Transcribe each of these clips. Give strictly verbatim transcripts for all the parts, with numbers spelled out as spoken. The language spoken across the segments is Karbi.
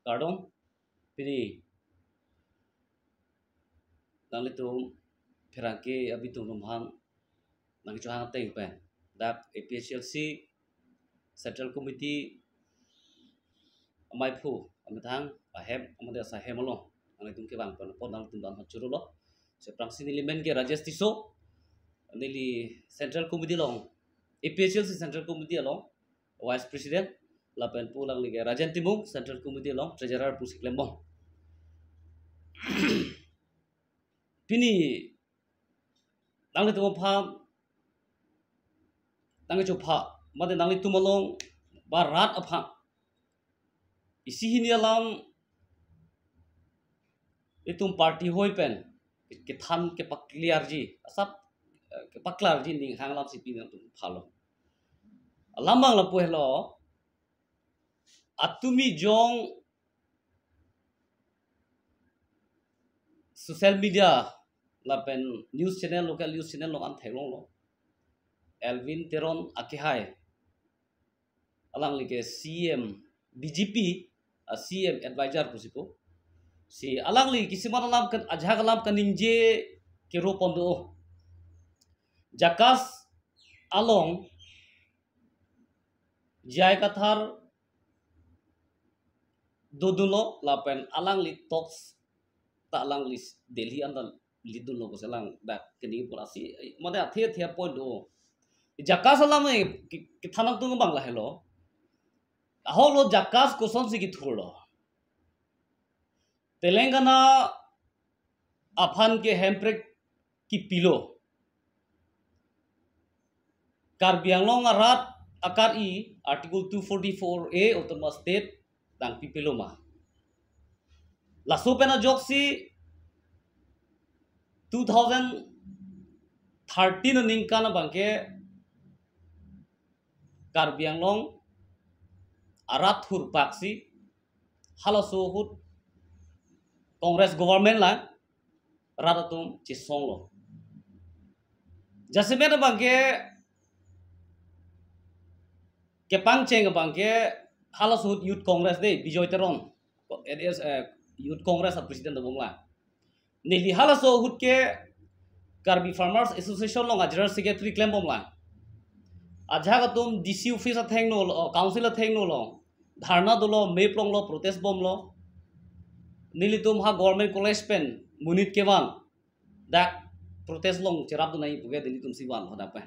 Kardom, pini nanglitum pherangke abitung atum aphan nangchohang ateng pen, dak A P H L C Central Committee amaiphu amethang ahem, amade asa ahem along nanglitum kevang pen apot nanglitum dan churolo. Si aphrangsi neli men ke Rajesh Tisso, neli Central Committee along, A P H L C Central Committee along Vice President, lapen pu alangli ke Rajen Timung, Central Committee along Treasurer pusi klembom. Pini nanglitum aphan nangchopha, mate nanglitum along ba rat aphan isi hini alam itum party hoi pen kethan kepaklarji, asap, eh, kepaklarji ning hang alam si pini nangtum phalo. Alam abang lapu helo, atumi jong social media lapen news channel, local news channel along an theklonglo, Elwin Teron akehai, alangli ke C M, B J P, ah, C M advisor pusi pu. Si alangli kisiman alam kan, ajahak alam kaningje kero pon do. JACAS along J I Kathar dodunlo lapen alangli talks ta alangli Delhi anta lidunlo pusi alang dak kini pura si, mane athe athe point do. JACAS alam e ki, kethan nangtum abang lahelo. Ahoklo JACAS kosonsi kethurlo. Telangana aphan ke hemprek kipilo. Karbi Anglong arat akar-i Article two forty-four A Autonomous State nangpipilo ma. Laso pen ajoksi two thousand thirteen aningkan abang ke Karbi Anglong arat hurpaksi halaso ahut Congress government la rat atum chesonglo. Jasemet abang ke kepangcheng abang ke halaso ahut Youth Congress de Bijoy Teron, eh, Youth Congress a president abang la. Neli halaso ahut ke Karbi Farmers Association along a General Secretary klembom la. Ajahak atum D C office athengno lo, council athengno lo, dharna dolo, meplonglo, protest bomlo. Nelitum ha Government College pen monit kevan dak protest along cherapdun nangji puke nelitum si vanlo hadak pen.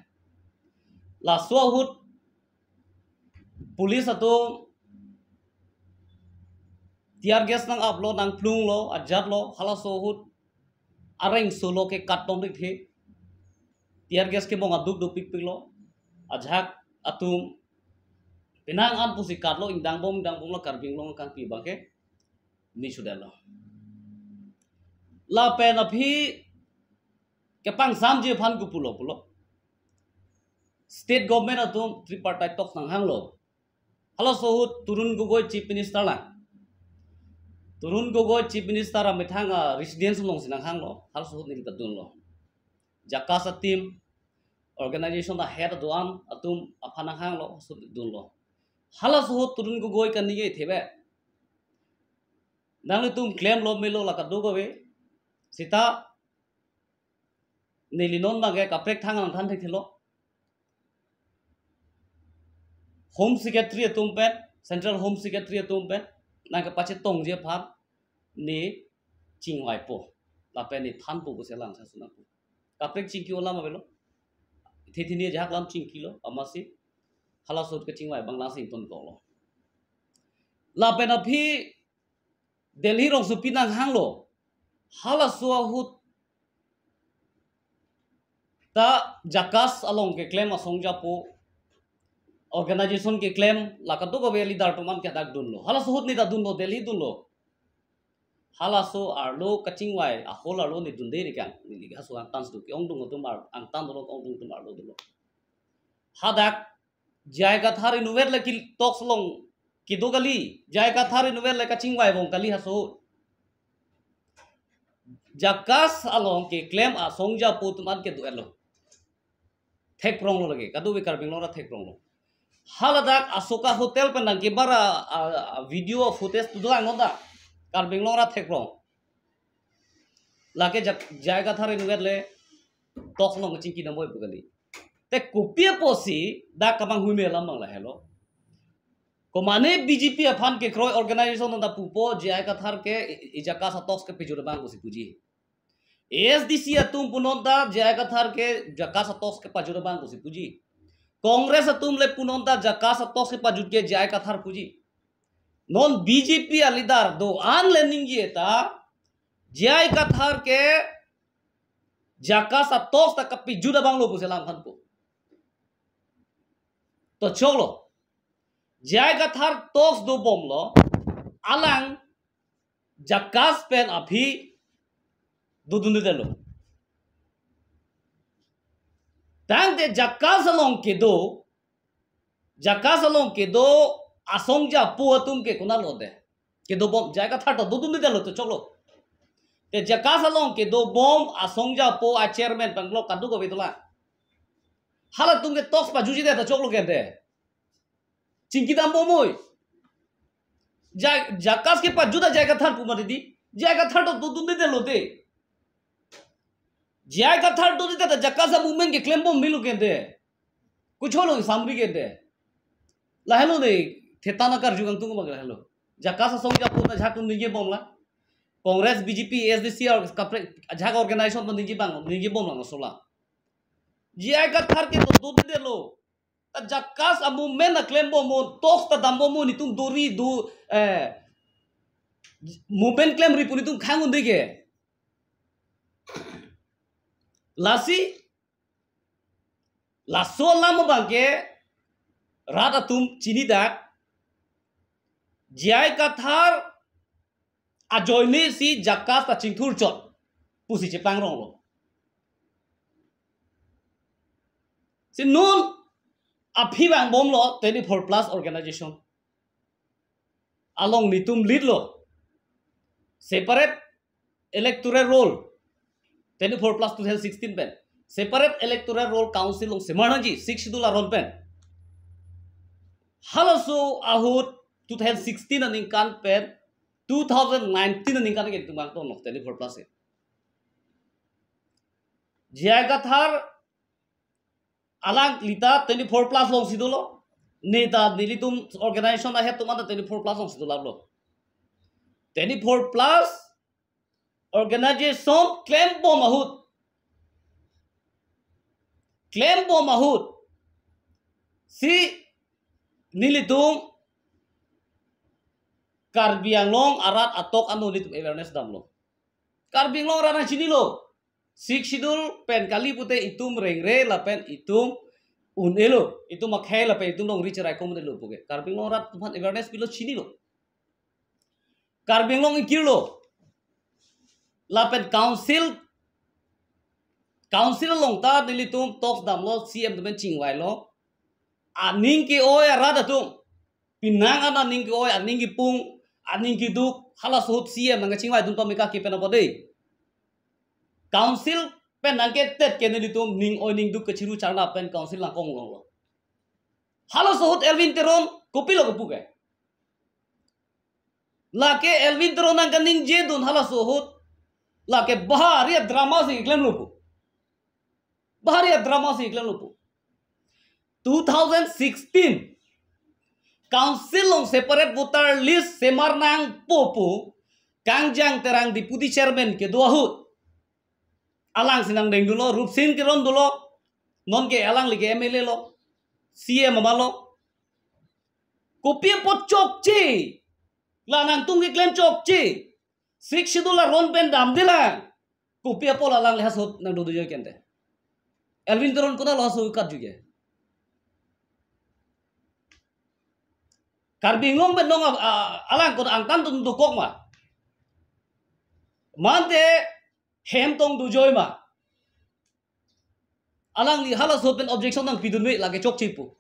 Laso ahut police atum tear gas nang-aplo, nangplunglo, ajatlo, halaso ahut areng solo ke kat tong dik the. Tear gas kemong aduk dopikpiklo. Ajahak atum penang an pusi katlo, ingdang bom, ingdang bomlo, Karbi Anglong kangpi abang ke ni sudetlo. Lapen aphi kepangsamji aphan ke pulo pulo. State government atum tripartite talks nanghanglo. Halaso ahut Tarun Gogoi Chief Minister la. Tarun Gogoi Chief Minister amethang a residence alongsi nanghanglo. Halaso ahut neli ta dunlo. JACAS a team, organization a head aduan atum aphan nanghanglo, halaso ahut dunlo. Halaso ahut Tarun Gogoi kaningje thebe. Nanglitum klemlo melo la kadokave. Seta neli non abang ke kaprek thang nangthan thekthelo. Home Secretary atum pen, Central Home Secretary atum pen nangkepachetongji aphan ne chingvaipo. Lapen ne thanpo pusi alang sa sunangpo. Kaprek chingki alam avelo. Thethi ne ajahak alam chingkilo, amatsi halaso ahut kachingvai abang alang si ingtonkoklo. Lapen aphi Delhi rongsopi nanghanglo. Halaso ahut ta JACAS along keklem asong japo organization keklem la kadokave leader atum an ke dak dunlo. Halaso ahut ne ta dunlo, Delhi dunlo. Halaso arlo kachingvai ahol arlo ne dunde ne kang. Neli halaso angtan si do ke-ongdung atum ar-, angtan dolo, ongdung atum arlo dunlo. Hadak J I Kathar inutvet le ke talks along kedo kali, J I Kathar inutvet le kachingvai bom kali halaso ahut. JACAS along keklem asong japo atum an kedo-etlo. Thekpronglo lake, kadokave Karbi Anglong arat thekpronglo. Haladak Asoka Hotel pen nangkebar a, a, a video footage tu dolang non ta. Karbi Anglong rat theklong. Lake Jak-, J I Kathar inutvet le talks along kachingki damvoi pu kali. Te kopi apotsi dak kamanghumela mang lahelo. Komane B J P aphan kekroi organization ta pupo J I Kathar ke i, i JACAS a-talks kepajut abang pusi puji. A S D C atum punon ta J I Kathar ke JACAS a-talks kepajut abang pusi puji. Congress atum le punon ta JACAS a-talks kepajut ke J I Kathar puji. Non B J P a-leader do-an le ningje ta J I Kathar ke JACAS a-talks ta kepajut abang lo pusi alam aphan pu. To choklo. J I Kathar talks dobomlo, alang JACAS pen aphi dodundedetlo. Tangte JACAS along kedo, JACAS along kedo asongja apo atum ke konatlo de. Kedobom, J I Kathar ta dodundedetlo to choklo. Te JACAS along kedobom asongja apo a-chairman panglo kadokave dolang. Halatum ke talks pajutji det to choklo ke de. Chingki dambom oi. Ja-, JACAS kepajut ta J I Kathar pu mati di. J I Kathar ta dodundedetlo de. J I Kathar dodundedet ta JACAS a-movement keklembom melo ke de. Kucholo samri ke de. Lahelo de, thetan akarju kangtung abang lahelo. JACAS asongja apo ta ajahak atum ningjebomlang. Congress, B J P, A S D C or kaprek ajahak organization atum ningjebang, ningjebomlang sola. J I Kathar ke do, dodundedetlo. Ta JACAS a-movement ta klembom mo, talks ta dambom mo, netum dori do, eh, movement klemri pu netum khang un-e ke. Lasi, laso alam abang ke rat atum chinidak, J I Kathar ajoine si JACAS ta chingthurchot pusi chepangronglo. Si non aphi vangbomlo twenty-four plus organization. Along netum lead lo. Separate electoral roll twenty-four plus two thousand sixteen pen. Separate electoral roll council along semar nangji, Sixth Schedule aron pen. Halaso ahut two thousand sixteen aningkan pen two thousand nineteen aningkan ke netum vangtong lo twenty-four plus ke. J I Kathar alangli ta twenty-four plus alongsi dolo. Ne ta nelitum organization ahead atum anta twenty-four plus alongsi dolaplo. Twenty-four plus organization klembom ahut. Klembom ahut. Si nelitum Karbi Anglong arat atok ano nelitum awareness damlo. Karbi Anglong arat nangchinilo. Sixth Schedule pen kali pute itum rengre lapen itum un-elo, itum akhei lapen itum longri cherai kom un-elo puke. Karbi Anglong arat atum aphan awareness pilo, chinilo. Karbi Anglong ingkirlo. Lapen council, council along ta nelitum talks damlo, C M atum pen chingvailo. Aning ke-oi arat atum. Penang an aning ke-oi, aning kepung, aning keduk, halaso ahut C M nangkachingvai dun pameka ke pen apot dei. Council pen nangketet ke nelitum ning oi ning duk kachiru charna pen council nangkong longlo. Halaso ahut Elwin Teron kopilo kepu ke. Lake Elwin Teron nangkaningje dun halaso ahut. Lake bahari drama si klemlo pu. Bahari drama si klemlo pu. Two thousand sixteen, council along separate voter list semar nangpo pu, Kangjang Terang deputy chairman kedo ahut. Alangsi nangdeng dunlo, Rupsing Teron dolo, non ke alangli ke M L A lo, C M ama lo. Kopi apot chokche, la nangtum keklem chokche. Sixth Schedule aron pen damdelang. Kopi apot alangli halaso ahut nangdodunjoi ke ante. Elwin Teron konatlo halaso ahut katju ke. Karbi Anglong pen non a, a, alang kon angtan atum dokok ma. Mante hem tong dojoi ma. Alangli halaso ahut pen objection nangpidunme lake chokche pu.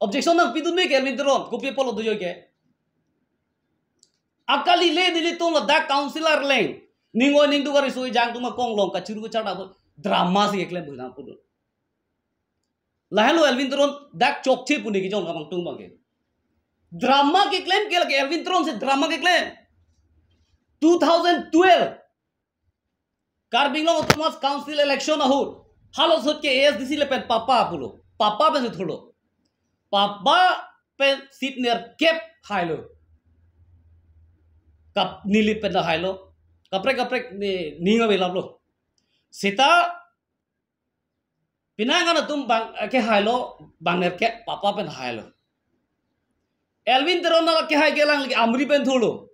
Objection nangpidunme ke Elwin Teron, kopi apotlo dojoi ke. Akali le nelitum ladak council arleng. Ning oi ning duk ariso ejang atum akong long kachiru kacharna pu drama si keklem pu nangpudun. Lahelo Elwin Teron dak chokche pu ne kejong abang tung abang ke. Drama keklem ke lake Elwin Teron si drama keklem. Two thousand twelve Karbi Anglong Autonomous Council election ahut, halaso ahut ke A S D C lapen papa pulo. Papa pen si thurlo. Papa pen seat nerkep hailo. Kap neli pen hailo. Kaprek kaprek ne ning ave laplo. Seta penang an atum bang, eh, kehailo, bang nerkep papa pen hailo. Elwin Teron nangkehai ke alangli ke Amri pen thurlo.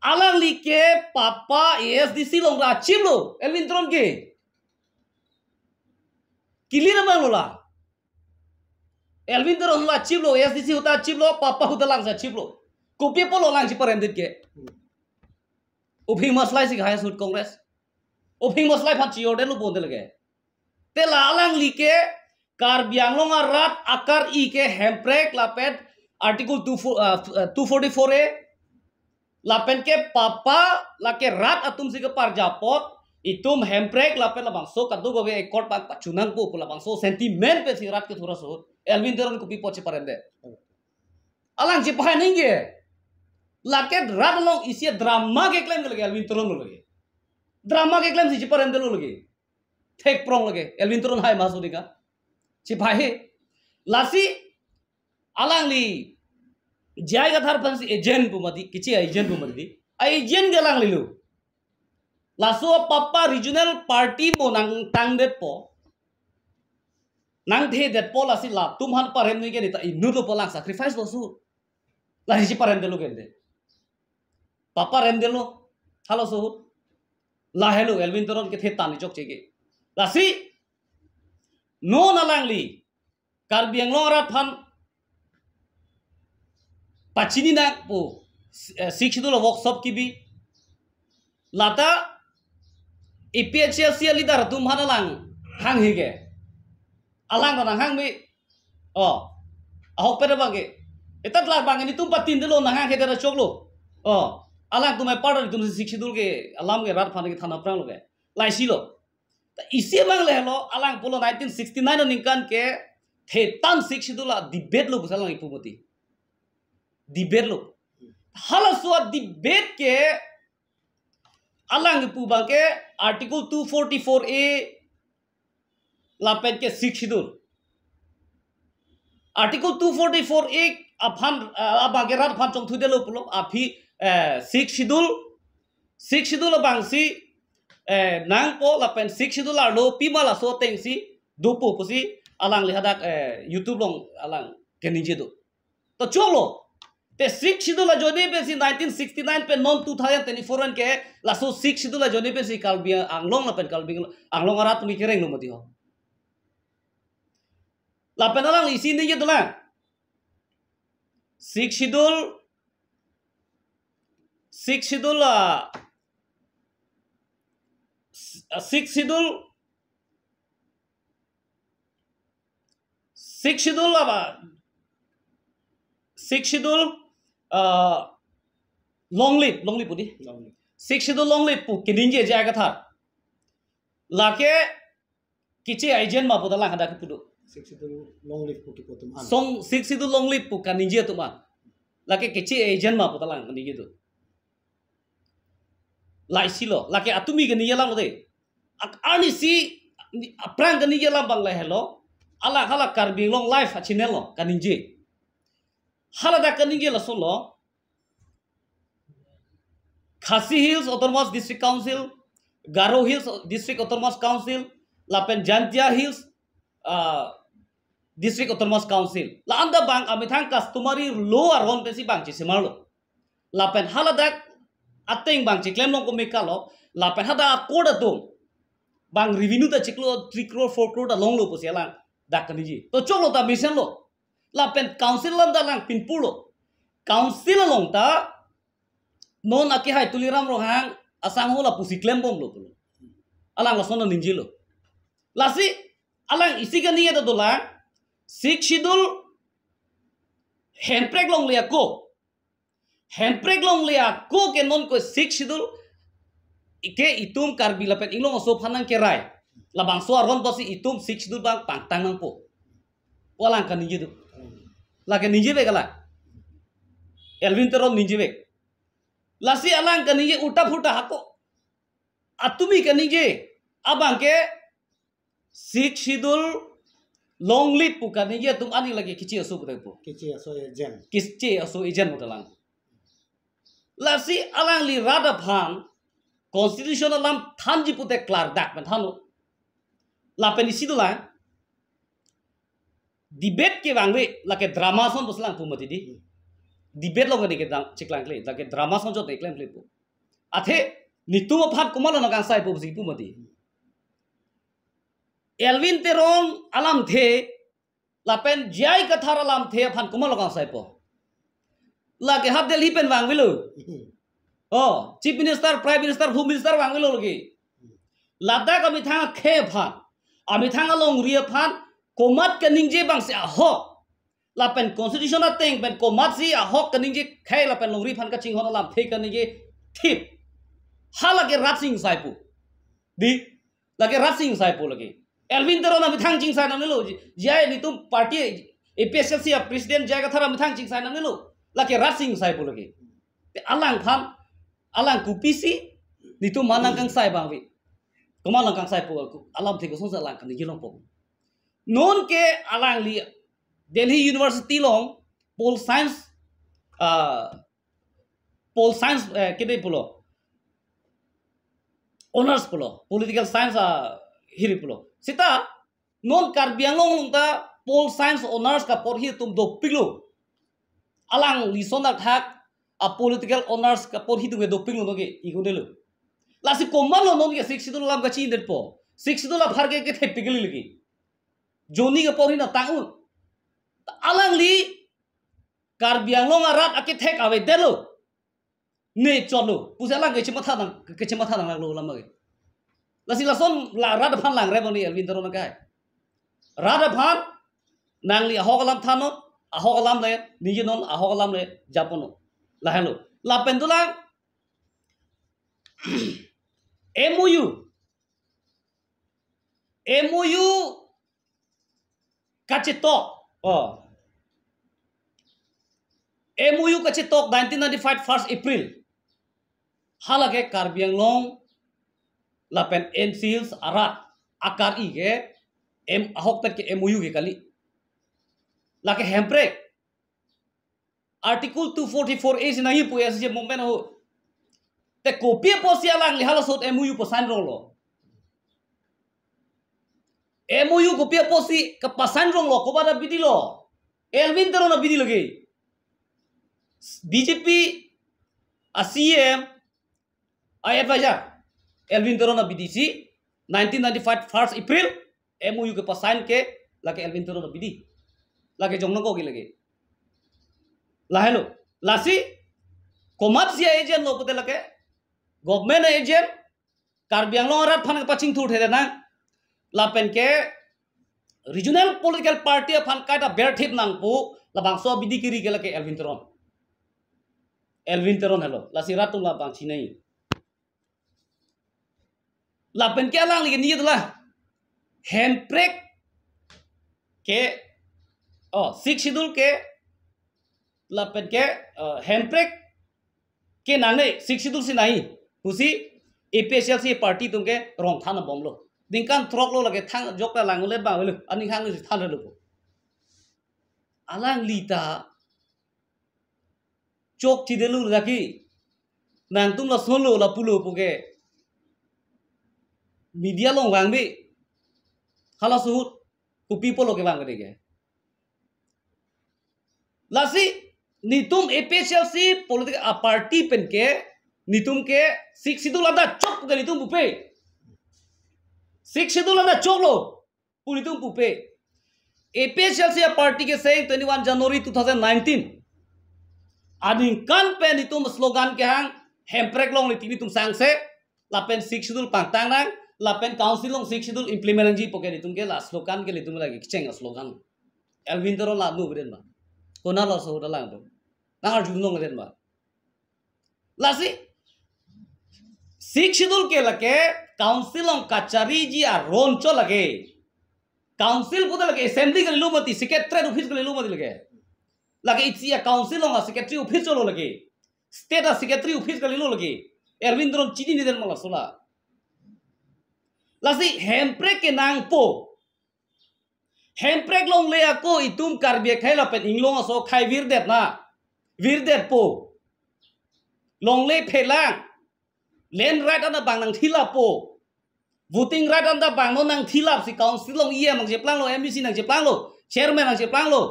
Alangli ke papa A S D C along ra chiplo, Elwin Teron ke. Kili na bang lo la. Elwin Teron la chiplo, A S D C ahut ta chiplo, papa ahut ta lang sa chiplo. Kopi apotlo lang chiparem det ke. Ophing Maslai si highest ahut Congress. Ophing Maslai aphan chi-order lo ponte lake. Te la alangli ke Karbi Anglong arat akar-i ke hemprek lapen Article two four, uh, two forty-four A lapen ke papa lake rat atum si keparjapot itum hemprek lapen labangso kadokave accord pang pachunang pu pu labangso sentiment pen si rat kethur aso ahut Elwin Teron kopi apot chiparem det. Alang chipahai ningke. Lake rat along isi drama keklem ke lake Elwin Teron lo lake. Drama keklem si chiparem det lo lake. Thek prong lake. Elwin Teron hai maso dika. Chipahai. Lasi alangli J I Kathar aphan si agent pu mati, kechi agent pu mati. A agent ke alangli lo. Laso papa regional party mo nangtang detpo. Nangthe detpo lasi latum aphan parem ningke ne ta inut lo pu alang sacrifice lo aso ahut. Lasi chiparem det lo kende. Papa rem det lo. Halaso ahut. Lahelo Elwin Teron kethe tan chokche ke. Lasi non alangli Karbi Anglong arat aphan pachini nang pu, eh, Sixth Schedule workshop kebi. Lata A P H L C leader atum aphan alang hanghe ke. Alang ta nanghang me. Oh. Ahokpet abang ke. Etat la bang netum patin det lo nanghanghe det ra choklo. Oh. Alangtum ai party atum si Sixth Schedule ke alam ke rat aphan kethan aphrang lo ke. Laisi lo. Ta isi abang le lo, alang pulo nineteen sixty-nine aningkan ke thetan Sixth Schedule a-debate lo pusi alang ipu mati. Debate lo. Halaso a-debate ke alang ipu abang ke Article two forty-four A lapen ke Sixth Schedule. Article two forty-four A aphan, eh, abang ke rat aphan chongthu det lo pulo, aphi, eh, Sixth Schedule, Sixth Schedule abang si, eh, nangpo lapen Sixth Schedule arlo pima laso ateng si dopo pusi alangli hadak, eh, YouTube along alang keningje do. To choklo. Te Sixth Schedule ajoine pensi nineteen sixty-nine pen non two thousand twenty-four an ke laso Sixth Schedule ajoine pensi Karbi Anglong lapen Karbi Anglong arat atum kereng lo mati ho. Lapen alang isi ningje dolang. Sixth Schedule, Sixth Schedule, ah, s-, ah, Sixth Schedule, Sixth Schedule apa? Sixth Schedule, ah, long live, long live pu di. Long live. Sixth Schedule long live pu keningje J I Kathar. Lake keche agent ma pu ta alang hadak kepu do. Sixth Schedule long live pu kepu atum an. Song Sixth Schedule long live pu kaningje atum an. Lake keche agent ma pu ta alang kaningje do. Laisi lo, lake atumi kaningje alam lo de. Ak-, arnisi aphrang kaningje alam abang lahelo. Alang hala Karbi Anglong Live a-channel lo kaningje. Hala dak kaningje lason lo. Khasi Hills Autonomous District Council, Garo Hills District Autonomous Council, lapen Jaintia Hills, ah, District Autonomous Council. La-an ta bang amethang customary law aron pensi bang chisemar lo. Lapen haladak ateng bang chiklem long kome kalo, lapen hadak a-court atum bang revenue ta chiklo three crore, four crore ta longlo pusi alang dak kaningje. To choklo ta mesen lo. Lapen council alam ta alang pinpur lo. Council along ta non akehai Tuliram Ronghang asangho lapusi klembom lo pulo. Alang lason ningje lo. Lasi alang isi kaningje ta dolang, Sixth Schedule hemprek longle ako. Hemprek longle ako ke non ko Sixth Schedule ke itum Karbi lapen Inglong aso aphan nangkerai. Labangso aron pusi itum Sixth Schedule abang pangtang nangpo pu alang kaningje do. Lake ningjevek alang. Elwin Teron ningjevek. Lasi alang kaningje ulta phulta hako. Atumi kaningje abangke Sixth Schedule longle pu kaningje atum aning lake kiche aso pute po. Kiche aso agent. Kiche aso agent pute alang. Lasi alangli rat aphan constitution alam thanji pute klardak pen thanlo. Lapen isi dolang. Debate kevangve lake drama ason pusi alang pu mati di. Debate along ke dam chiklang kle, lake drama ason chot keklem kle pu. Athe netum aphan komatlo nangkangsai po pusi pu mati. Elwin Teron alamthe lapen J I Kathar alamthe aphan komatlo kangsai po. Lake ha Delhi pen vangvelo. Oh, Chief Minister, Prime Minister, Home Minister vangvelo lake. Ladak amethang akhei aphan, amethang alongri aphan komat kaningje abangsi ahok. Lapen constitution ateng pen komatsi ahok kaningje khei lapen longri aphan kachinghon alamthe kaningje thip. Ha lake rat si ingsai po. Di, lake rat si ingsai po lake. Elwin Teron amethang chingsai nangnelo. J I netum party A P H L C a president J I Kathar amethang chingsai nangnelo. Lake rat si ingsai po lake. Te alangphan, alang kopisi netum aphan nangkangsai abang ave. Komat nangkangsai po, alamthe kosonsi alang kaningje longpo. Non ke alangli Delhi University along pol science, ah, pol science, eh, kede pulo. Honours pulo, political science, ah, hiri pulo. Seta non Karbi Anglong along ta pol science honours kaporhi atum dopiklo. Alangli ason athak a political honours kaporhi atum ke dopiklo noke ikunelo. Lasi komatlo non ke Sixth Schedule alam kachi-indet po. Sixth Schedule aphan ke kethepik kali lake. Joni kaporhi na tang un. Alangli Karbi Anglong arat akethek avedetlo. Ne chotlo. Pusi alang kechematha nang, kechematha nanglaklo alam ke. Lasi lason la rat aphan langrep abang di Elwin Teron akai. Rat aphan nangli ahok alam thannon, ahok alam le, ningjenon, ahok alam le japonnon. Lahenlo. Lapen dolang M O U. M O U kachetok. Oh. M O U kachetok nineteen ninety-five first April. Halake Karbi Anglong lapen N C Hills arat akar-i ke M, ahokpet ke M O U ke kali. Lake hemprek. Article two forty-four A si nangji pu S J movement ho. Te kopi apotsi alangli halaso M O U pasign ronglo? M O U kopi apotsi kapasign ronglo, koba ta bidi lo? Elwin Teron abidi lake. B J P a C M a advisor Elwin Teron abidi si nineteen ninety-five first April M O U kepasign ke lake Elwin Teron abidi. Lake jong nangkok ke lake. Lahelo. Lasi komatsi agent lo pute lake government agent, Karbi Anglong arat aphan kepachingthurthe nang. Lapen ke regional political party aphan kaita berthip nangpo, labangso abidi kiri ke lake Elwin Teron. Elwin Teron helo. Lasi rat atum labang chinai. Lapen ke alangli ke ningje dolang. Hemprek ke, oh, Sixth Schedule ke, lapen ke, eh, hemprek ke nangne, Sixth Schedule si nangji pusi A P H L C party atum ke rong than abomlo. Ningkan throklo lake thang jok ta lang le bang le, aning hang le than lo po. Alangli ta chokchedetlo lake. Nangtum lasonlo lapulo pu ke media along vangve. Halaso ahut kopi apotlo kevang kede ke. Lasi netum A P H L C political, ah, party pen ke netum ke Sixth Schedule anta chok ke netum pupe. Sixth Schedule anta choklo pu netum pupe. A P H L C a party keseng twenty-one January two thousand nineteen aningkan pen netum slogan kehang, hemprek along netum sangse, lapen Sixth Schedule pangtang nang, lapen council along Sixth Schedule implement nangji pu ke netum ke la slogan ke netum lake kecheng slogan. Elwin Teron la nu beden ba. Konat laso ahut alang atum nang arjulong beden ba. Lasi Sixth Schedule ke lake council along kachariji aron chot lake. Council puta lake assembly kalilo mati, secretariat office kalilo mati lake. Lake isi a-council along a-secretary office chotlo lake. State a-secretary office kalilo lake. Elwin Teron chinine den ma laso la. Lasi hemprek kenangpo. Hemprek longle ako itum Karbi akhei lapen inglong aso akhei virdet na. Virdetpo. Longle phelang. Land right anta bang nangthilappo. Voting right anta bang non nangthilapsi council along E M nangcheplanglo, M D C nangcheplanglo, chairman nangcheplanglo.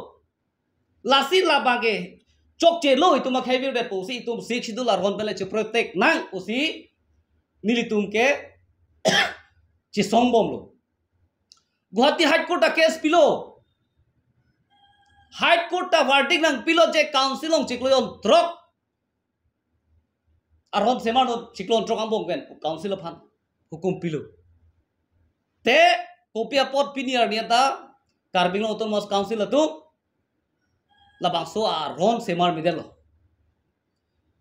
Lasi labang ke chokchelo itum akhei virdetpo pusi itum Sixth Schedule aron pen le cheprotect nang pusi nelitum ke chesongbomlo. Guwahati High Court ta case pilo. High Court ta verdict nangpilo je council along chiklo jonthrok aron semar do, chiklo jonthrok angbong pen council aphan hukum pilo. Te kopi apot pini arni anta Karbi Anglong Autonomous Council atum labangso aron semar medetlo.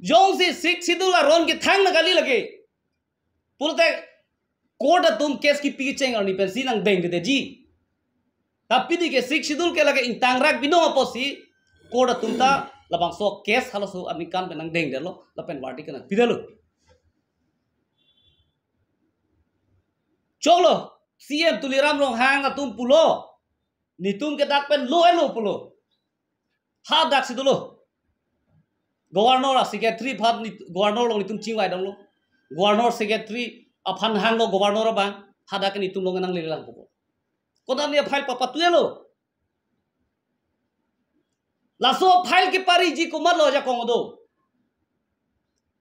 Jongsi Sixth Schedule aron kethang nang kali lake pulote court atum case kipi kecheng arni pensi nangdengdedetji. Tapi pini ke Sixth Schedule ke lake ingtangrak binong apotsi court atum ta labangso case halaso aningkan pen nangdengdetlo lapen verdict nangpidetlo. Choklo, C M Tuliram Ronghang atum pulo, netum ke dak pen lo-etlo pulo. Hadaksi dolo. Governor a-secretary aphan ni, governor along netum chingvai damlo. Governor secretary aphan hanglo governor abang, hadak netum along nanglelelang pupo. Kodam ne file papatuyelo. Laso file kepariji komatlo ajakong do.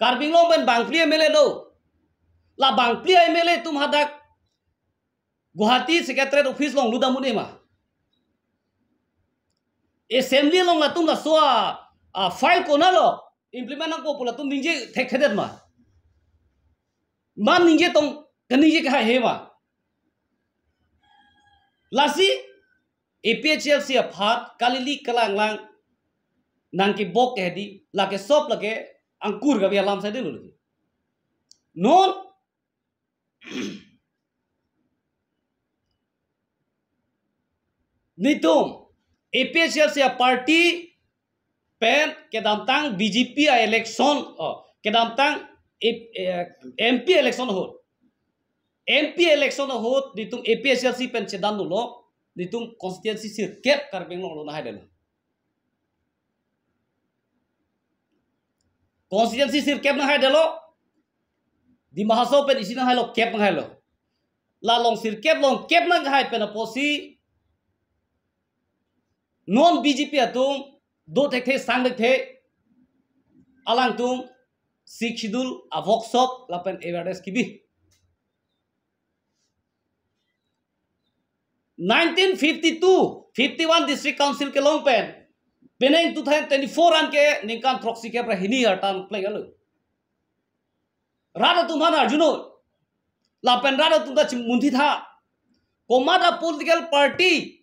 Karbi Anglong pen bangphli M L A do. La bangphli M L A atum hadak Guwahati Secretariat Office along lutdam un-e ma? Assembly along latum laso a, a file konatlo implement nangpo pu latum ningje thekthedet ma? Ma ningje tong, kaningje kahai he ma? Lasi A P H L C aphan kalili kalanglang nangkebok ke hedi, lake sop lake angkur kave alam saidelo lake. Non netum A P H L C a-party pen kedamtang B J P a-election, oh, kedamtang, eh, eh, M P election ahut. M P election ahut netum A P H L C pen chedan dolo, netum constituency sirkep Karbi Anglong lo nanghaidetlo. Constituency sirkep nanghaidetlo. Dima Hasao pen isi nanghailo, kep nanghailo. La along sirkep along kep nanghai pen apotsi non B J P atum do thekthe sang thekthe alangtum Sixth Schedule a-workshop lapen awareness kebi. Nineteen fifty-two, fifty-one District Council kelong pen, penang two thousand twenty-four an ke ningkan throksi kep ra hini artan pleng alo. Rat atum aphan arjunon. Lapen rat atum ta chimunthi tha. Komat a-political party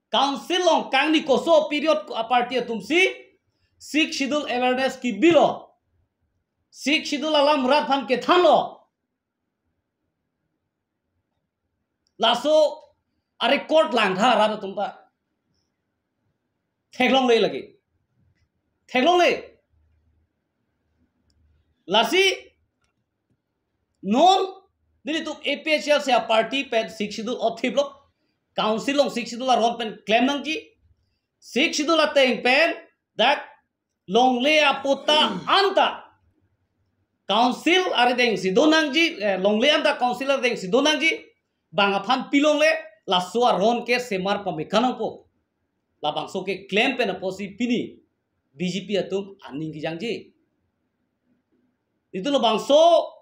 Council along kangni koso period a-party atumsi Sixth Schedule awareness kebilo. Sixth Schedule alam rat aphan kethanlo. Laso a-record langtha rat atum ta. Theklongle lake. Theklongle. Lasi non nelitum A P H L C a-party pen Sixth Schedule othiplo. Council along Sixth Schedule aron pen klem nangji. Sixth Schedule ateng pen dak longle aputa anta Council arideng si do nangji, eh, longle anta Council arideng si do nangji, bang aphan pilongle, laso aron ke semar pame kanangpo. Labangso keklem pen apotsi pini B J P atum aning kejangji. Itum labangso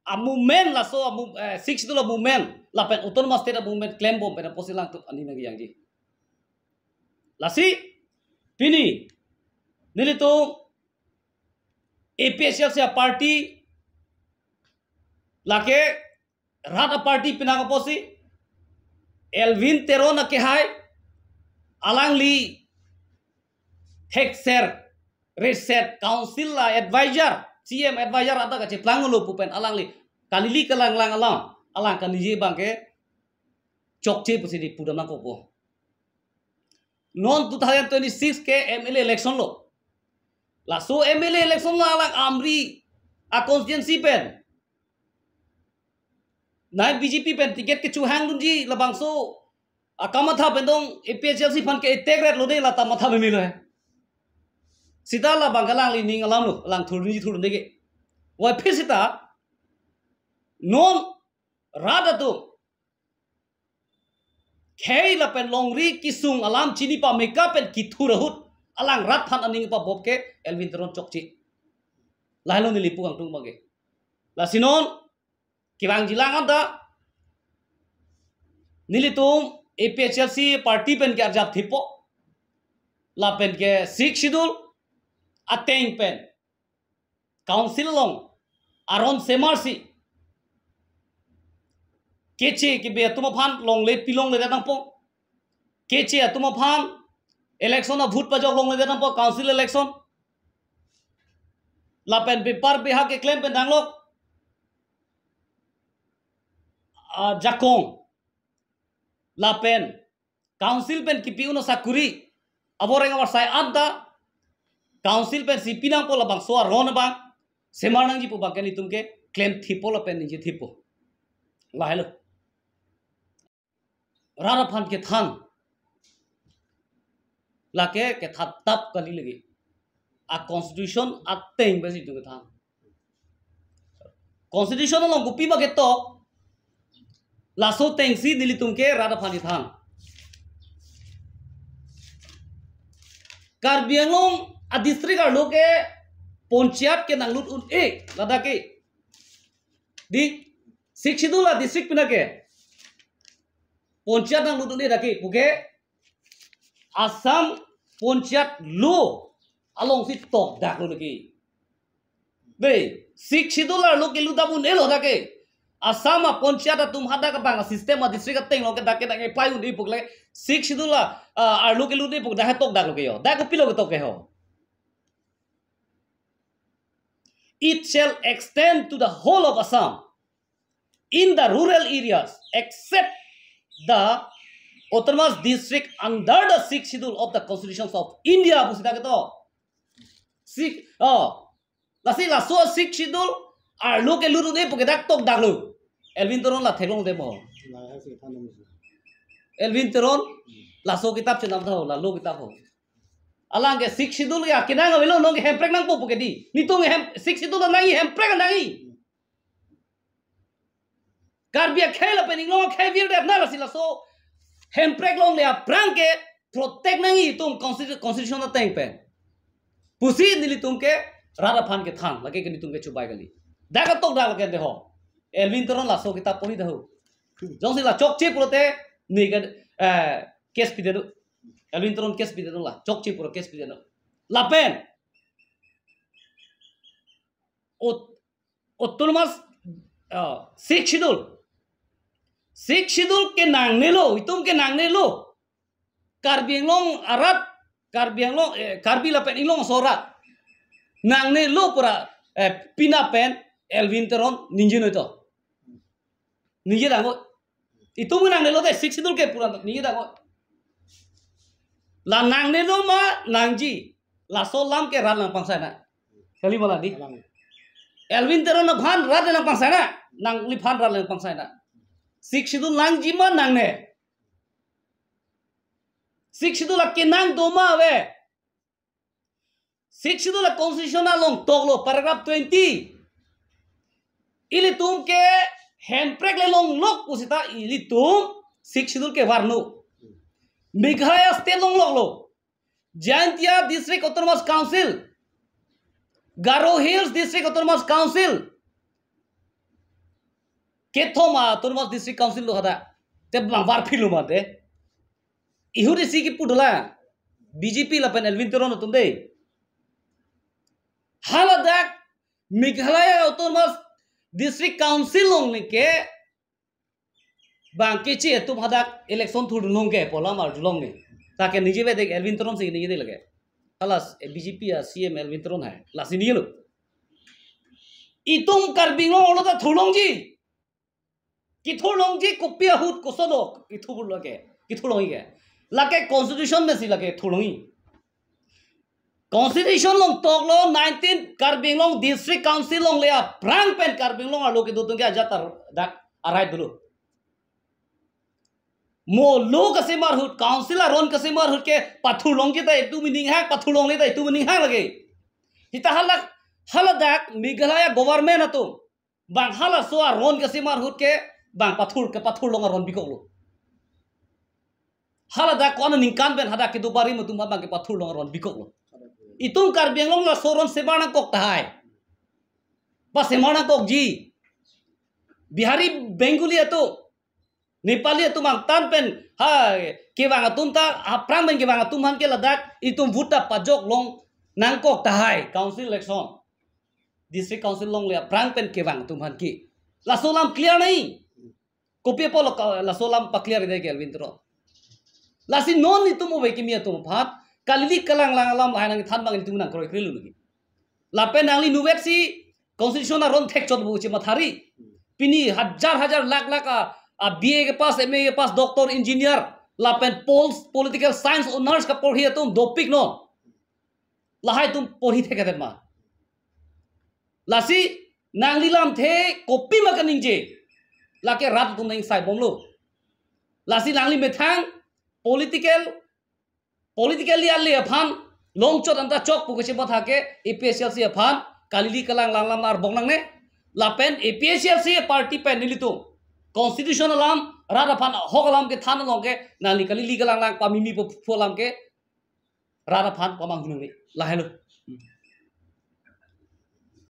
a-movement, laso a-mov-, eh, Sixth Schedule a-movement, lapen Autonomous State a-movement klembom pen apotsi alangtum aning nangkejangji. Lasi pini nelitum A P H L C a-party lake rat a-party penang apotsi Elwin Teron akehai alangli thekser reset Council a-advisor C M advisor ata kacheplang lo pu pen alangli kalili kalanglang alam, alang kaningje abang ke chokche pusi di pudam nangkokpo. Non two thousand twenty-six ke M L A election lo. Laso M L A election lo alang Amri a constituency pen, nai B J P pen ticket kechohang dunji labangso akamatha pen dong A P H L C aphan ke attack ret lo de, lata matha meme lo he. Seta labang ke alangli ning alam lo, alang thurunji thurun dege. Wai phi seta non rat atum khei lapen longri kesung alam chini pameka pen kethur ahut alang rat aphan aning pabop ke Elwin Teron chokche. Lahelo neli pu kangtung abang ke. Lasi non kevangji lang anta nelitum A P H L C party pen ke arjap thipo. Lapen ke Sixth Schedule ateng pen council along aron semarsi keche kebe atum aphan longle pilongle det nangpo. Keche atum aphan election a vote pajok longle det nangpo, council election. Lapen bepar beha keklem pen danglok ajakong. Lapen council pen kipi un asakuri aboreng abarsai anta council pensi pi nangpo, labangso aron abang semar nangji pu abang ke nelitum ke klem thipo lapen ningje thipo. Lahelo. Rat aphan kethan lake kethan tap kali lagi. A constitution ateng pensi itum kethan. Constitution along kopima ketok, laso atengsi nelitum ke rat aphan kethan. Karbi Anglong a district arlo ke ponchayat ke nanglut un-e ladak ke. Di Sixth Schedule a district pina ke ponchayat nanglut un-e dak ke pu ke Assam ponchayat law alongsi tokdak lo lagi. Dei, Sixth Schedule arlo kelut un-e lo dak ke. Assam a ponchayat atum hadak abang a system a district ateng lo ke dak ke dak ke pai un-e pu ke Sixth Schedule a, ah, arlo kelut un-e pu dak ke tokdak lo ke yo. Dak kopilo ketok ke ho. It shall extend to the whole of Assam in the rural areas except the autonomous district under the Sixth Schedule of the Constitution of India, pusi dak ketok. Sixth, oh, lasi laso Sixth Schedule arlo kelut un-e pu ke dak tokdak lo. Elwin Teron la theklong demo. Lahai si than demo. Elwin Teron laso kitab chenam tha ho, la law kitab ho. Alang ke Sixth Schedule ya kenang avelo, non ke hemprek nangpo pu ke di. Nelitum hem Sixth Schedule nangji, hemprek nangji. Karbi akhei lapen Inglong akhei virdetna, lasi laso hemprek longle aphrang ke protect nangji itum constitu-, constitution ateng pen. Pusi nelitum ke rat aphan kethan, lake ke nelitum ke chubai kali. Dak ketok dak lake de ho. Elwin Teron laso kitab pori dak ho. Jongsi la chokche pulote ne ke, eh, case pidet un-e. Elwin Teron case pidet un-e la. Chokche pulo case pidet un-e. Lapen aut-, autonomous, ah, Sixth Schedule. Sixth Schedule ke nangnelo, itum ke nangnelo. Karbi Anglong arat, Karbi Anglong, eh, Karbi lapen Inglong aso arat nangnelo pu ra, eh, pina pen Elwin Teron ningje noi to. Ningje dangkok. Itum nangnelo de, Sixth Schedule ke pura ningje dangkok. La nangnelo ma nangji. Laso alam ke rat nangpangsai na. Kali ma la di. Alang. Elwin Teron aphan rat nangpangsai na. Nangliphan rat nangpangsai na. Sixth Schedule nangji ma nangne. Sixth Schedule la kenang do ma ave. Sixth Schedule la constitution along toklo, paragraph twenty. Ilitum ke hemprek le longlok pu seta ilitum Sixth Schedule ke varno. Meghalaya state longloklo. Jaintia District Autonomous Council, Garo Hills District Autonomous Council, kethom a Autonomous District Council lo hadak. Te bang var philo mate. Ihudi si kipu dolang B J P lapen Elwin Teron atum de. Haladak Meghalaya Autonomous District Council longle ke bang keche atum hadak election thurdun long ke pu alam arjulongle. Ta ke ningje ave de, Elwin Teron si ningje de lake. Hala B J P a C M Elwin Teron hai. Lasi ningje lo. Itum Karbi Anglong arlo ta thurlongji. Kethurlongji kopi ahut koson lo kethur lake. Kethurlongji ke. Lake constitution pensi lake thurlongji. Constitution along toklo nineteen Karbi Anglong District Council along le aphrang pen Karbi Anglong arlo kedo atum ke ajat ar-, dak arai dulu. Mo law kasemar ahut, council aron kasemar ahut ke pathurlongji ta itum aning hang, pathurlongle ta itum aning hang lake. Sita hala, haladak Meghalaya government atum bang halaso aron kasemar ahut ke bang pathur, kepathurlong aron bikoklo. Haladak ko-an aningkan pen hadak kedo barim atum abang kepathurlong aron bikoklo. Itum Karbi Anglong laso aron semar nangkok tahai. Pasemar nangkokji. Bihari, Bengali atum, Nepali atum angtan pen, ha, kevang atum ta, aphrang pen kevang atum aphan ke ladak itum vote ta pajoklong nangkok tahai, council election. District Council along le aphrang pen kevang atum aphan ke. Laso alam clear nai. Kopi apotlo ka-, laso alam pa-clear-ji ke Elwin Teron? Lasi non itum ove kimi atum aphan kalili kalanglang alam lahai nangthan abang itum nangkroikre lo lagi. Lapen nangli inutvet si constitution aron thekchot pu chimathari. Pini hajar hajar lakh lakh a, a B A kepass, M A kepass, doctor, engineer, lapen pols, political science honours kaporhi atum dopik non. Lahai atum porhi thekthedet ma? Lasi nangli lamthe kopima kaningje, lake rat atum nang saibomlo. Lasi nangli methang political, politically ale aphan longchot anta chok pu kachimatha ke A P H L C aphan kalili kalanglang alam arbong nangne. Lapen A P H L C party pen nelitum constitution alam, rat aphan ahok alam kethan along ke nangli kalili kalanglang pamimi pu, pu alam ke rat aphan pamanghu nangne. Lahelo.